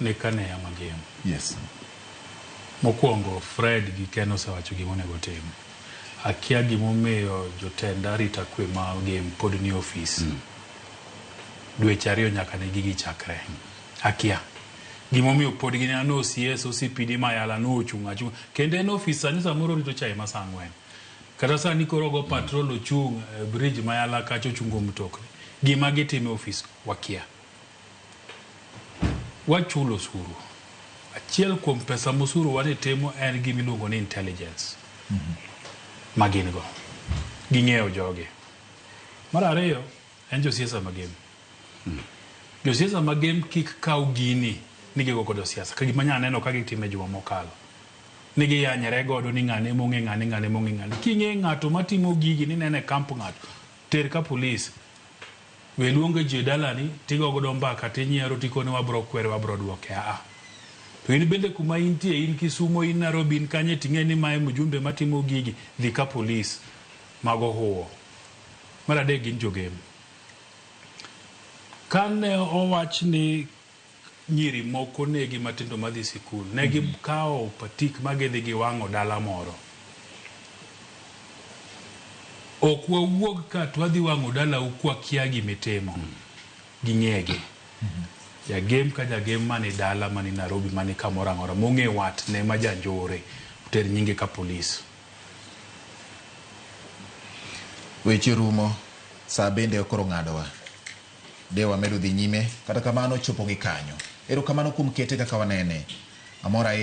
Ne kaneya magem. Yes. Mokwongo Fred gi Ken osewacho gima onego tim. Akia gimomiyo jotend arita kwe ma Gem pod ni ofis. Dweche ariyo nyaka ne gigi chakre. Akia. Gimomiyo pod gin an OCS, OCPD Mayala nochung' achung'a. Kendo en ofis sani samoro orito chai ma saa ang'wen. Kata sani koro ogo patrol ochung' e bridge Mayala kacha ochungo mtokni. Gima gitimo e ofis wakia. Wachulo osuru. Achiel kuom pesa mosuru wani timo en gima iluongo ni intelligence ma gin go. Ging'eyo jogi. Mar ariyo en josiasa magem. Josiasa magem kik kaw gini ni gigo godo siasa. Ka gima nya neno ka gitimo e juma mokalo. Ni giyanyre godo ni ng'ane mong'e ng'ane ng'ane mong'e ng'ane. King'e ng'ato matimo gigi ni nene kamp ng'ato, ter ka polis. We luongo ji e dalani tigo godo mbaka tinyiero tikone wabro kwere wabro duoke aa. To in bende kuma intie in Kisumo in Nairobi in kanye ting'e ni mae mjumbe matimo gigi dhi ka polis mago huwo. Mar adek gin jogem. Kane owach ni nyiri moko negi matindo madhi sikul ne gikawo patik ma gidhi giwang'o dala moro. Ok wawuog ka to wadhi wang'o dalau kwakia gimitimo. Ging'egi. Jagem ka jagem mani dala mani Nairobi mani kamoro amora mong'e watne ma janjore oter nyinge ka polis. Weche rumo, saa bende koro ng'adowa. De wamedo dhi nyime, kata kamano chopo gi kanyo. Erokamano kuom kete kaka wanene. Amor ahinya.